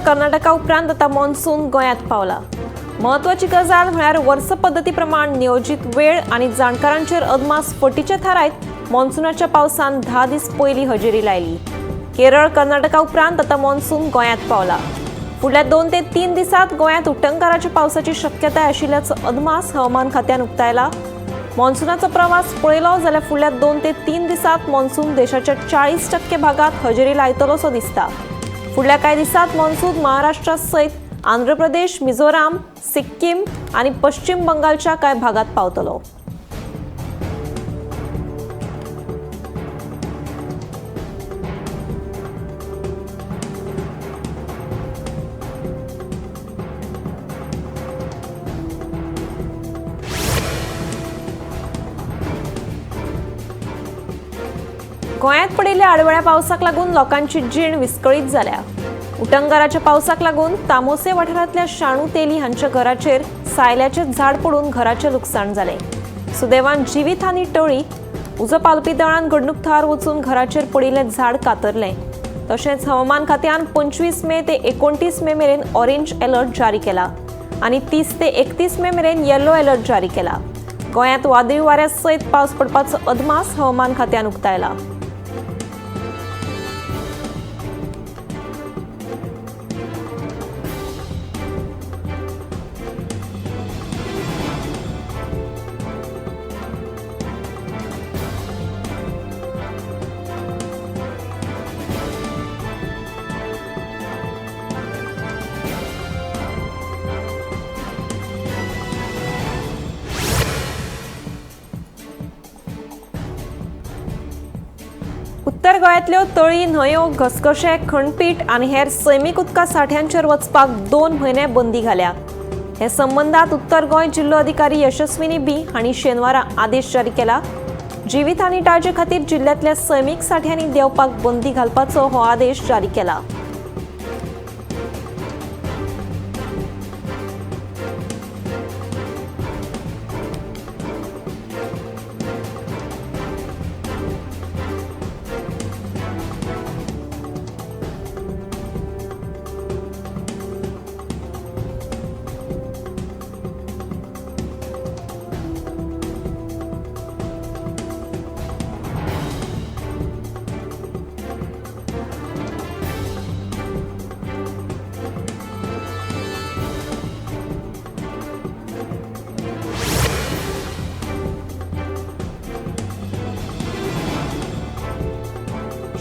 कर्नाटका उपरांत आतां मॉन्सून गोंयांत पावला. म्हत्वाची गजाल म्हळ्यार वर्स पद्दती प्रमाण नियोजीत वेळ आनी जाणकारांचेर अदमास फटीचे थारायत मॉन्सूनाच्या पावसान 10 दीस पयलीं हजेरी लायली. केरळ कर्नाटका उपरांत आतां मॉन्सून गोंयांत पावला. फुडल्या 2 ते 3 दिसांत गोंयांत उटंगाराच्या पावसाची शक्यताय आशिल्ल्याचो अदमास हवामान खात्यान उक्तायला. मॉन्सूनाचो प्रवास पळयलो जाल्यार फुडल्या 2 ते 3 दिसांत मॉन्सून देशाच्या 40% भागात हजेरी लायतलोसो दिसता. फुडल्या कांय दिसांत मॉन्सून महाराष्ट्रा सयत आंध्र प्रदेश, मिझोराम, सिक्कीम आनी पश्चिम बंगालच्या कांय भागात पावतलो. गोंयांत पडिल्ल्या आडवेळ्या पावसाक लागून लोकांची जीण विस्कळीत जाल्या. उटंगाराच्या पावसाक लागून तामोसे वाठारांतल्या शाणू तेली हांच्या घराचेर सायल्याचें झाड पडून घराचें लुकसाण जालें. सुदैवान जिवीत हानी टळ्ळी. उजो पालोवपी दळान घडणूक थळार वचून घराचेर पडिल्लें झाड कातरलें. तशेंच हवामान खात्यान 25 मे ते 29 मे मेरेन ऑरेंज अलर्ट जारी केला आनी 30 ते 31 मे मेरेन येलो अलर्ट जारी केला. गोंयांत वादळी वाऱ्या सयत पावस पडपाचो अदमास हवामान खात्यान उक्तायला. उत्तर गोंयांतल्यो तळी, न्हंयो, घसघशे, खणपीठ आनी हेर सैमीक उदका साठ्यांचेर वचपाक 2 म्हयने बंदी घाल्या. हे संबंदांत उत्तर गोंय जिल्लो अधिकारी यशस्विनी बी हांणी शेनवारा आदेश जारी केला. जिवीत हानी टाळचे खातीर जिल्ल्यांतल्या सैमीक साठ्यांनी देंवपाक बंदी घालपाचो हो आदेश जारी केला.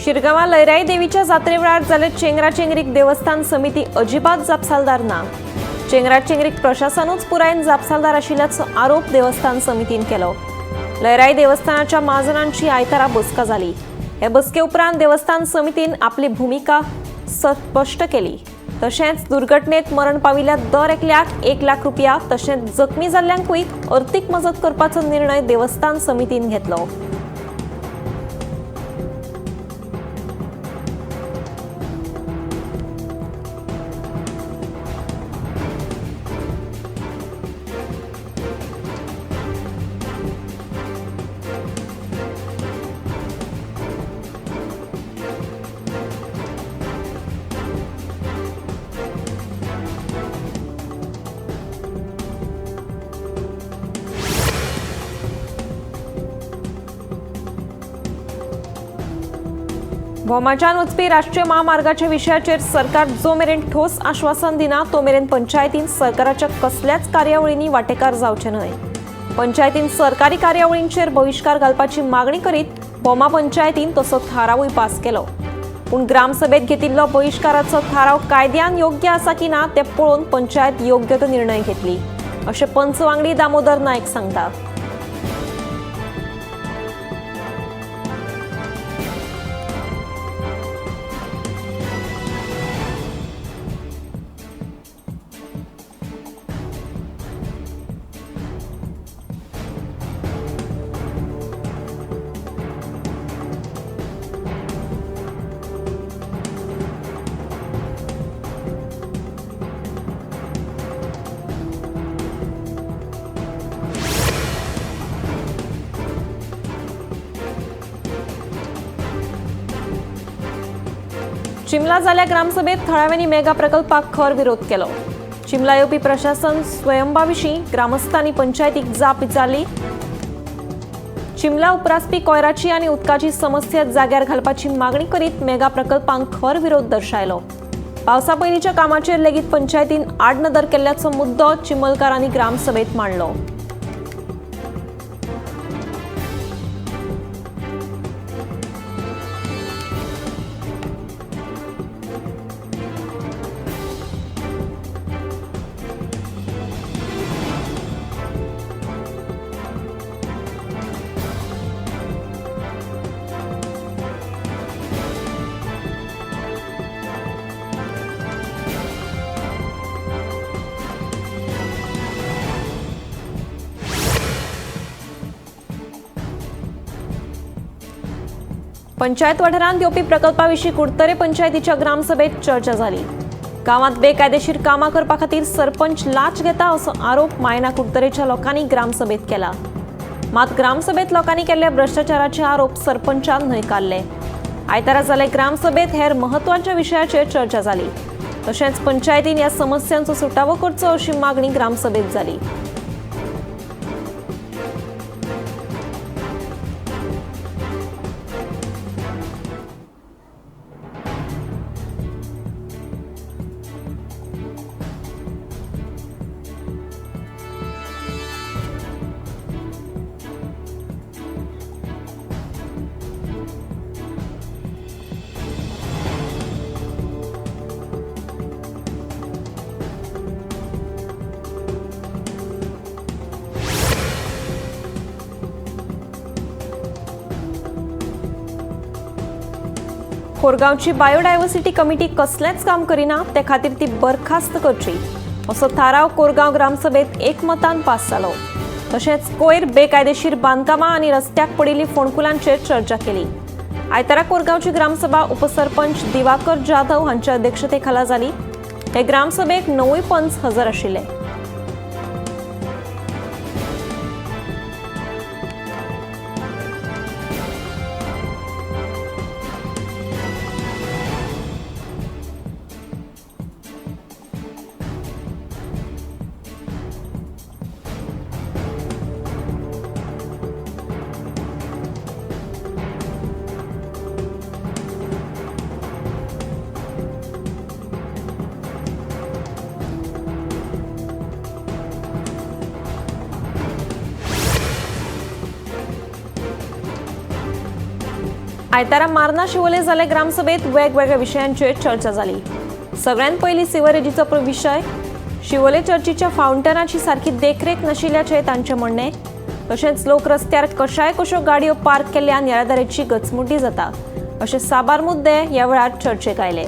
शिरगांवां लयराई देवीच्या जात्रे वेळार जाल्ले चेंगराचेंगरीक देवस्थान समिती अजिबात जापसालदार ना. चेंगराचेंगरीक प्रशासनूच पुरायेन जापसालदार आशिल्ल्याचो आरोप देवस्थान समितीन केलो. लयराई देवस्थानाच्या म्हाजनांची आयतारा बसका जाली. हे बसके उपरांत देवस्थान समितीन आपली भुमिका स्पश्ट केली. तशेंच दुर्घटनेत मरण पाविल्ल्या दर एकल्याक 1 लाख रुपया तशेंच जखमी जाल्ल्यांकूय अर्थीक मजत करपाचो निर्णय देवस्थान समितीन घेतलो. भोमाच्यान वचपी राष्ट्रीय महामार्गाच्या विशयाचेर सरकार जो मेरेन ठोस आश्वासन दिना तो मेरेन पंचायतीन सरकाराच्या कसल्याच कार्यावळींनी वांटेकार जावचें न्हय. पंचायतीन सरकारी कार्यावळींचेर बहिश्कार घालपाची मागणी करीत भोमा पंचायतीन तसो थारावूय पास केलो. पूण ग्रामसभेत घेतिल्लो बहिश्काराचो थाराव कायद्यान योग्य आसा की ना तें पळोवन पंचायत योग्य तो निर्णय घेतली अशें पंच वांगडी दामोदर नायक सांगता. चिमला जाल्ल्या ग्रामसभेत थळाव्यांनी मेगा प्रकल्पाक खर विरोध केलो. चिमला येवपी प्रशासन स्वयंबा विशीं ग्रामस्थांनी पंचायतीक जाप विचारली. चिमला उपरासपी कोयराची आनी उदकाची समस्या जाग्यार घालपाची मागणी करीत मेगा प्रकल्पांक खर विरोध दर्शायलो. पावसा पयलींच्या कामाचेर लेगीत पंचायतीन आडनदर केल्ल्याचो मुद्दो चिमलकारांनी ग्रामसभेत मांडलो. पंचायत वाठारांत येवपी प्रकल्पा विशीं कुडतरे पंचायतीच्या ग्रामसभेत चर्चा जाली. गांवांत बेकायदेशीर कामां करपा खातीर सरपंच लाच घेता असो आरोप मायना कुडतरेच्या लोकांनी ग्रामसभेत केला. मात ग्रामसभेत लोकांनी केल्ल्या भ्रष्टाचाराचे आरोप सरपंचान न्हयकारले. आयतारा जाले ग्रामसभेत हेर महत्वाच्या विशयाचेर चर्चा जाली. तशेंच पंचायतीन ह्या समस्यांचो सुटावो करचो अशी मागणी ग्रामसभेत जाली. कोरगांवची बायोडायव्हर्सिटी कमिटी कसलेंच काम करिना ते खातीर ती बरखास्त करची असो थाराव कोरगांव ग्रामसभेत एकमतान पास जालो. तशेंच कोयर बेकायदेशीर बांदकामां आनी रस्त्याक पडिल्ली फोंडकुलांचेर चर्चा केली. आयतारा कोरगांवची ग्रामसभा उपसरपंच दिवाकर जाधव हांच्या अध्यक्षतेखाला जाली. हे ग्रामसभेक 9 पंच हजर आशिल्ले. आयतारा मार्ना शिवोले जाले ग्रामसभेत वेगवेगळ्या विशयांचेर चर्चा जाली. सगळ्यांत पयलीं सिवरेजीचो विशय, शिवोले चर्चीच्या फावंटनाची सारकी देखरेख नाशिल्ल्याचें तांचें म्हणणें. तशेंच लोक रस्त्यार कशाय कश्यो गाडयो पार्क केल्ल्यान येरादारीची गचमुड्डी जाता अशे साबार मुद्दे ह्या वेळार चर्चेक आयले.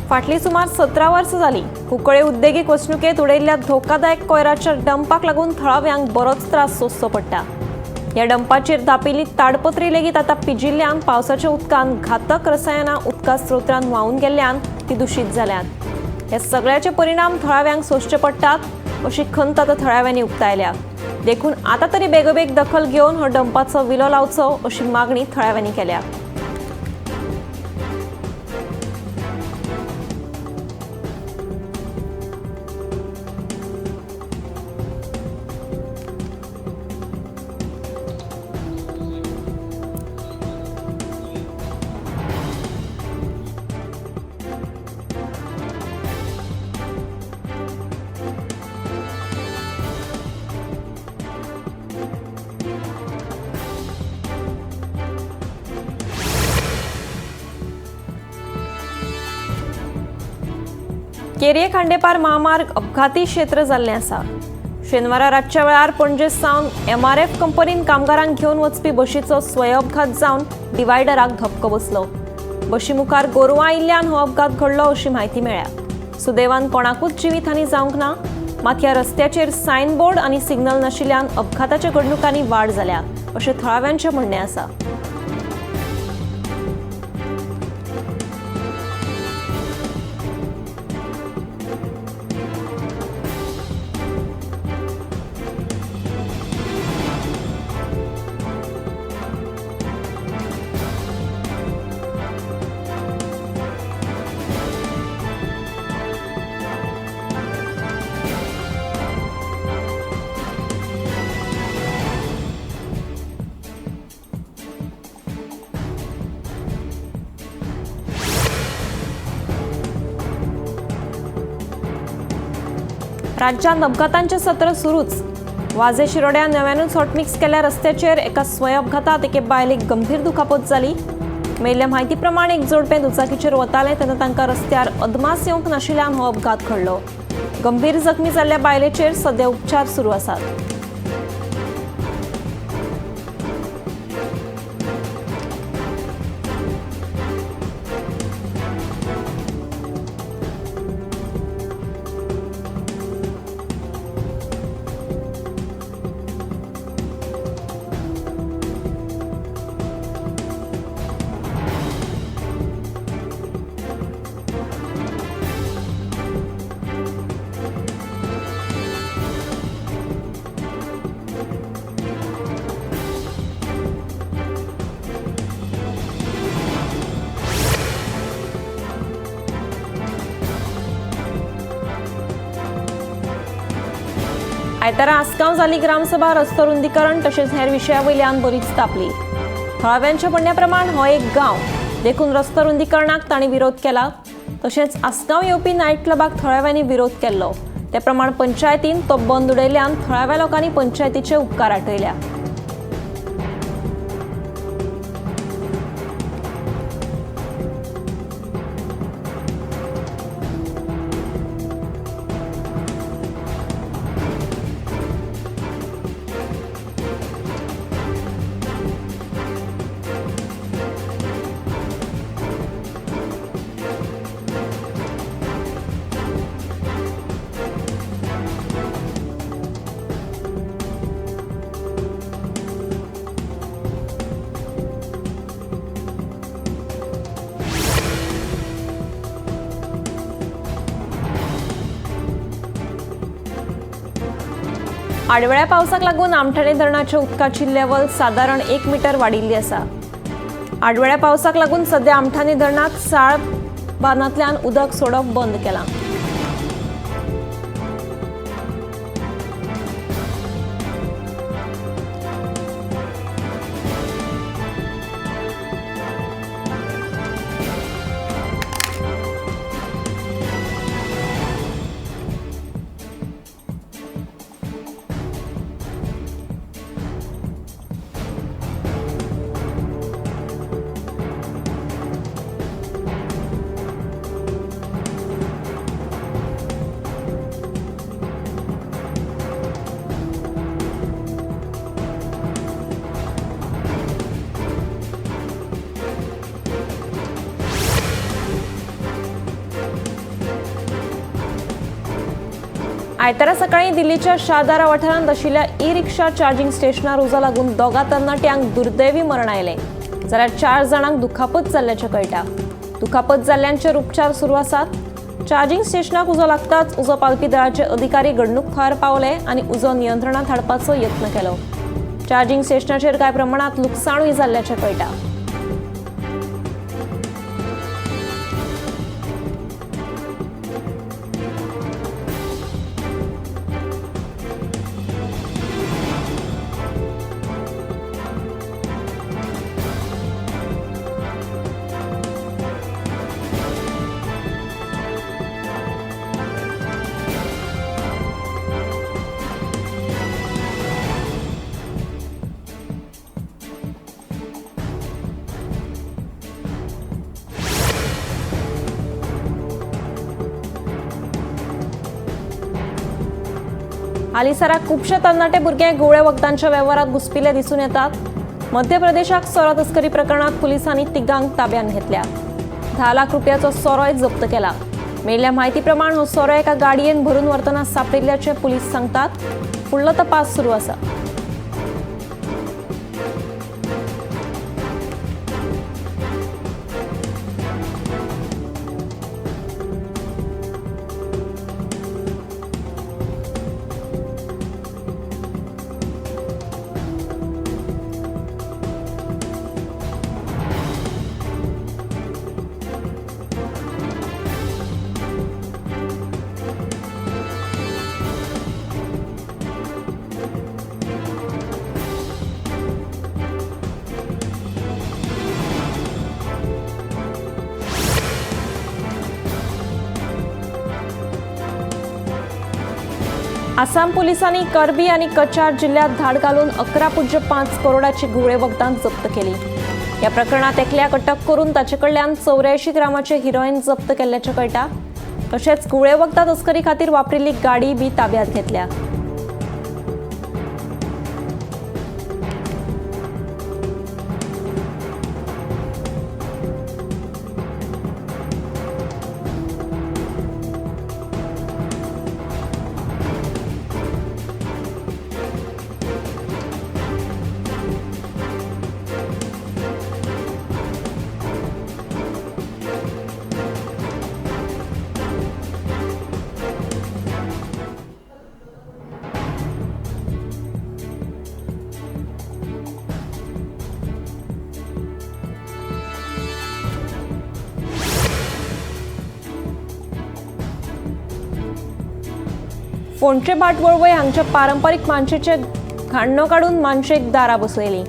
फाटली सुमार 17 वर्सां जाली कुंकळे उद्देगीक वसणुकेंत उडयल्ल्या धोकादायक कोयराच्या डंपाक लागून थळाव्यांक बरोच त्रास सोंसचो पडटा. ह्या डंपाचेर धापिल्ली ताडपत्री लेगीत आतां पिजिल्ल्यान पावसाच्या उदकान घातक रसायनां उदका स्रोतांत व्हांवून गेल्ल्यान ती दुशीत जाल्यांत. ह्या सगळ्याचे परिणाम थळाव्यांक सोंसचे पडटात अशी खंत आतां थळाव्यांनी उक्तायल्या. देखून आतां तरी बेगोबेग दखल घेवन हो डंपाचो विलो लावचो अशी मागणी थळाव्यांनी केल्या. केरये खांडेपार महामार्ग अपघाती क्षेत्र जाल्लें आसा. शेनवारा रातच्या वेळार पणजे सावन एमआरएफ कंपनीन कामगारांक घेवन वचपी बशीचो स्वय अपघात जावन डिवायडराक धपको बसलो. बशी मुखार गोरवां आयिल्ल्यान हो अपघात घडलो अशी म्हायती मेळ्ळ्या. सुदैवान कोणाकूच जिवीत हानी जावंक ना. मात ह्या रस्त्याचेर सायन बोर्ड आनी सिग्नल नाशिल्ल्यान अपघाताच्या घडणुकांनी वाड जाल्या अशें थळाव्यांचें म्हणणें आसा. राज्यांत अपघातांचें सत्र सुरूच. वाजे शिरोड्या नव्यानूच हॉटमिक्स केल्ल्या रस्त्याचेर एका स्वय अपघातात एके बायलेक गंभीर दुखापत जाली. मेळिल्ल्या म्हायती प्रमाण एक जोडपें दुचाकीचेर वतालें तेन्ना तांकां रस्त्यार अदमास येवंक नाशिल्ल्यान हो अपघात घडलो. गंभीर जखमी जाल्ल्या बायलेचेर सध्या उपचार सुरू आसात. आयतारा आसगांव जाली ग्रामसभा रस्तो रुंदीकरण तशेंच हेर विशया वयल्यान बरीच तापली. थळाव्यांच्या म्हणण्या प्रमाण हो एक गांव देखून रस्तो रुंदीकरणाक तांणी विरोध केला. तशेंच आसगांव येवपी नायट क्लबाक थळाव्यांनी विरोध केल्लो. ते प्रमाण पंचायतीन तो बंद उडयल्ल्यान थळाव्या लोकांनी पंचायतीचे उपकार आठयल्या. आडवेळ्या पावसाक लागून आमठाणे धरणाच्या उदकाची लेवल सादारण 1 मीटर वाडिल्ली आसा. आडवेळ्या पावसाक लागून सध्या आमठाणे धरणात साळ बांदांतल्यान उदक सोडप बंद केलां. आयतारा सकाळी दिल्लीच्या शाहदारा वाठारांत आशिल्ल्या ई रिक्षा चार्जिंग स्टेशनार उजो लागून दोगा तरणाट्यांक दुर्दैवी मरण आयलें, जाल्यार 4 जाणांक दुखापत जाल्ल्याचें कळटा. दुखापत जाल्ल्यांचेर उपचार सुरू आसात. चार्जिंग स्टेशनाक उजो लागताच उजो पालपी दळाचे अधिकारी घडणूक थळार पावले आनी उजो नियंत्रणांत हाडपाचो यत्न केलो. चार्जिंग स्टेशनाचेर कांय प्रमाणांत लुकसाणूय जाल्ल्याचें कळटा. हालींसराक खुबशे तरणाटे भुरगे घुंवळे वखदांच्या वेव्हारात घुसपिल्ले दिसून येतात. मध्य प्रदेशाक सोरो तस्करी प्रकरणात पुलिसांनी तिगांक ताब्यांत घेतल्या. 10 लाख रुपयाचो सोरोय जप्त केला. मेळिल्ल्या म्हायती प्रमाण हो सोरो एका गाडयेन भरून व्हरतना सापडिल्ल्याचें पुलीस सांगतात. फुडलो तपास सुरू आसा. आसाम पुलिसांनी करबी आनी कचार जिल्ह्यात धाड घालून 11.5 करोडाची घुंवळे वखदां जप्त केली. ह्या प्रकरणात एकल्याक अटक करून ताचे कडल्यान 84 ग्रामाचे हिरोईन जप्त केल्ल्याचें कळटा. तशेंच घुंवळे वखदां तस्करी खातीर वापरिल्ली गाडी बी ताब्यांत घेतल्या. फोंडचे भाटवळवय हांगच्या पारंपारीक मानशेचे घाणो काडून मानशेक दारां बसयली.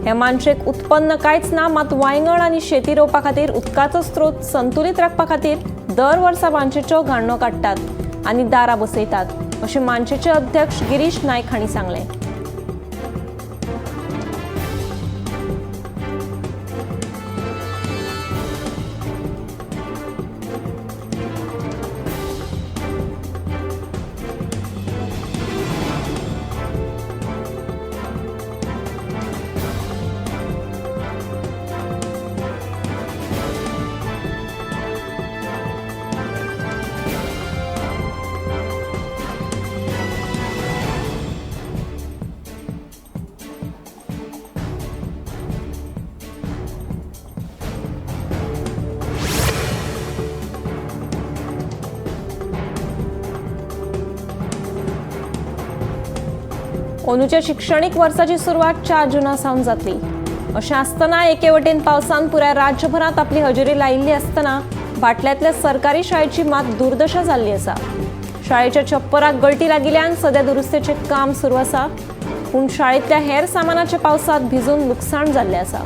ह्या मानशेक उत्पन्न कांयच ना, मात वांयगण आनी शेती रोवपा खातीर उदकाचो स्रोत संतुलीत राखपा खातीर दर वर्सा मानशेच्यो घाणो काडटात आनी दारां बसयतात, अशें मानशेचे अध्यक्ष गिरीश नायक हांणी सांगलें. अंदूच्या शिक्षणीक वर्साची सुरवात 4 जूना सावन जातली. अशें आसतना एके वटेन पावसान पुराय राज्यभरांत आपली हजेरी लायिल्ली आसतना बाटल्यांतल्या सरकारी शाळेची मात दुर्दशा जाल्ली आसा. शाळेच्या छप्पराक गळटी लागिल्ल्यान सद्या दुरुस्तेचें काम सुरू आसा, पूण शाळेंतल्या हेर सामानाचें पावसांत भिजून लुकसाण जाल्लें आसा.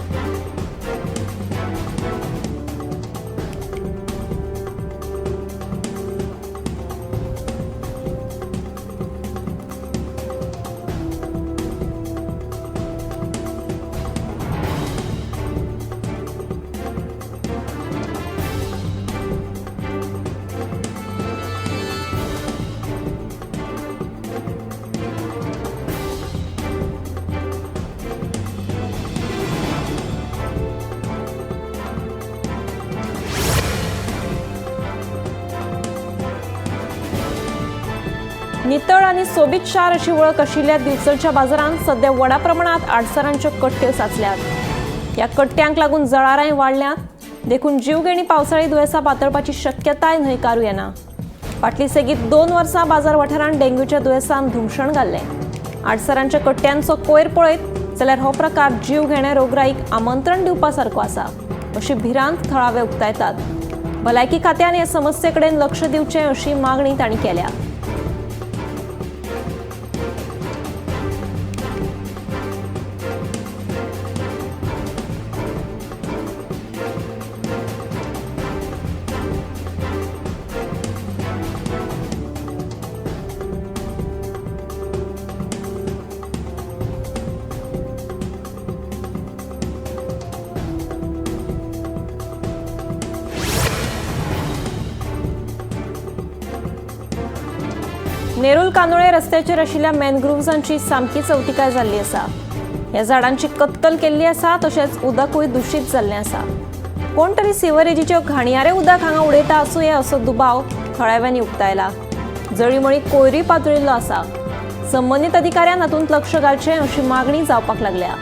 नितळ आनी सोबीत शार अशी वळख आशिल्ल्या दिवचलच्या बाजारांत सद्या व्हडा प्रमाणात आडसरांच्यो कट्ट्यो साचल्यात. ह्या कट्ट्यांक लागून जळारांय वाडल्यांत, देखून जीवघेणी पावसाळी दुयेंसां पातळपाची शक्यताय न्हयकारूं येना. फाटलीं सेगीत 2 वर्सां बाजार वाठारांत डेंग्यूच्या दुयेंसान धुमशण घाल्लें. आडसरांच्या कट्ट्यांचो कोयर पळयत जाल्यार हो प्रकार जीवघेण्या रोगराईक आमंत्रण दिवपा सारको आसा, अशी भिरांत थळावे उक्तायतात. भलायकी खात्यान हे समस्ये कडेन लक्ष दिवचें अशी मागणी तांणी केल्या. नेरूल कांदोळे रस्त्याचेर आशिल्ल्या मॅनग्रुव्जांची सामकी चवतिकाय जाल्ली आसा. ह्या झाडांची कत्तल केल्ली आसा, तशेंच उदकूय दुशीत जाल्लें आसा. कोण तरी सिवरेजीच्यो घाणयारे उदक हांगा उडयता आसूं ये असो दुबाव थळाव्यांनी उक्तायला. जळीमळी कोयरूय पातळिल्लो आसा. संबंदीत अधिकाऱ्यान हातूंत लक्ष घालचें अशी मागणी जावपाक लागल्या.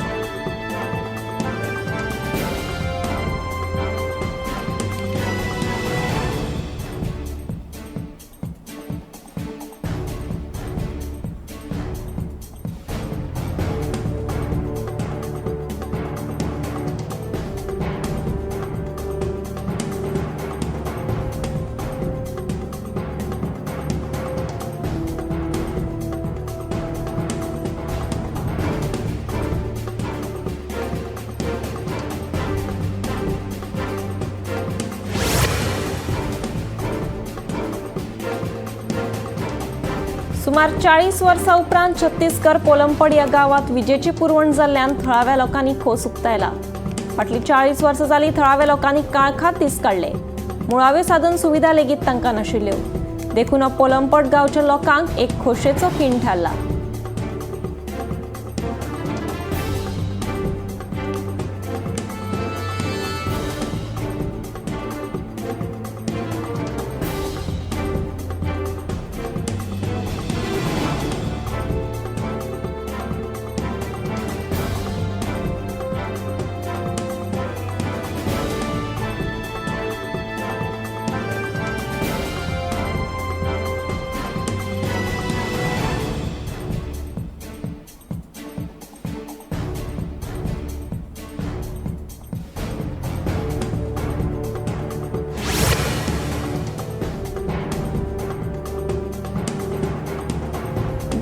सुमार 40 वर्सां उपरांत छत्तीसगड पोलमपड ह्या गांवांत विजेची पुरवण जाल्ल्यान थळाव्या लोकांनी खोस उक्तायला. फाटलीं 40 वर्सां जालीं थळाव्या लोकांनी काळखांत दीस काडले. मुळाव्यो साधन सुविधा लेगीत तांकां नाशिल्ल्यो. देखून पोलमपड गांवच्या लोकांक एक खोशेचो खीण थारला.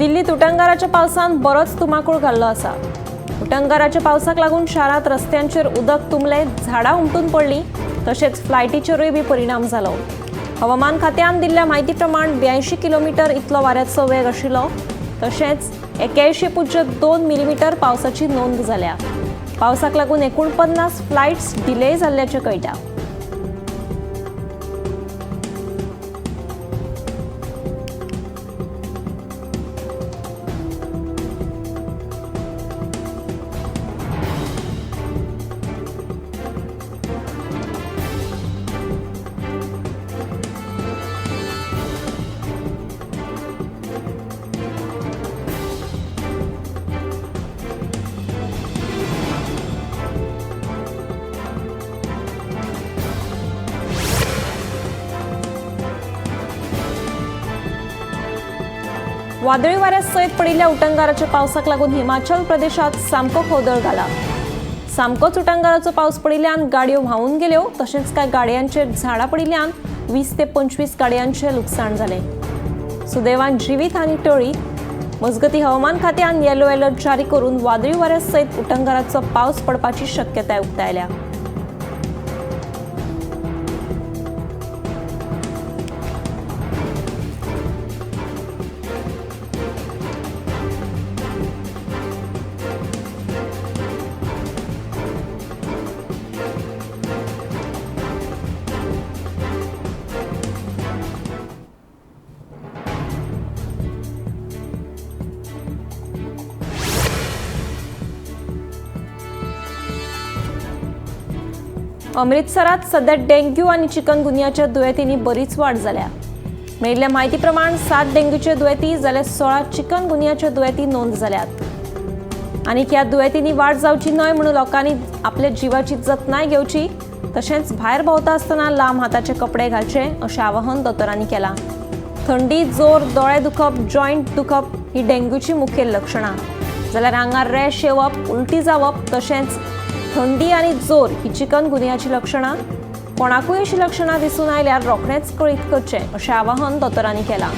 दिल्लीत उटंगाराच्या पावसान बरोच तुमाकूळ घाल्लो आसा. उटंगाराच्या पावसाक लागून शारांत रस्त्यांचेर उदक तुंबलें, झाडां उमटून पडलीं, तशेंच फ्लायटीचेरूय बी परिणाम जालो. हवामान खात्यान दिल्ल्या म्हायती प्रमाण 82 किलोमिटर इतलो वाऱ्याचो वेग आशिल्लो, तशेंच 81.2 मिलीमिटर पावसाची नोंद जाल्या. पावसाक लागून 49 फ्लायट्स डिले जाल्ल्याचें कळटा. वादळी वाऱ्या सयत पडिल्ल्या उटंगाराच्या पावसाक लागून हिमाचल प्रदेशात सामको खवदळ घाला. सामकोच उटंगाराचो पावस पडिल्ल्यान गाडयो व्हांवून गेल्यो, तशेंच कांय गाडयांचेर झाडां पडिल्ल्यान 20 ते 25 गाडयांचें लुकसाण जालें. सुदैवान जिवीत हानी टळ्ळी. मजगती हवामान खात्यान येलो अलर्ट जारी करून वादळी वाऱ्या सयत उटंगाराचो पावस पडपाची शक्यताय उक्तायल्या. अमृतसरात सध्या डेंग्यू आनी चिकनगुनियाच्या दुयेंतींनी बरीच वाड जाल्या. मेळिल्ल्या म्हायती प्रमाण 7 डेंग्यूचे दुयेंती जाल्यार 16 चिकनगुनियाचे दुयेंती नोंद जाल्यात. आनी ह्या दुयेंतींनी वाड जावची न्हय म्हणून लोकांनी आपल्या जिवाची जतनाय घेवची, तशेंच भायर भोंवता आसतना लांब हाताचे कपडे घालचे अशें आवाहन दोतोरांनी केलां. थंडी, जोर, दोळे दुखप, जॉयंट दुखप ही डेंग्यूची मुखेल लक्षणां, जाल्यार आंगार रॅश येवप, उलटी जावप, तशेंच थंडी आनी जोर ही चिकनगुनियाची लक्षणां. कोणाकूय अशी लक्षणां दिसून आयल्यार रोखडेंच कळीत करचें अशें आवाहन दोतोरांनी केलां.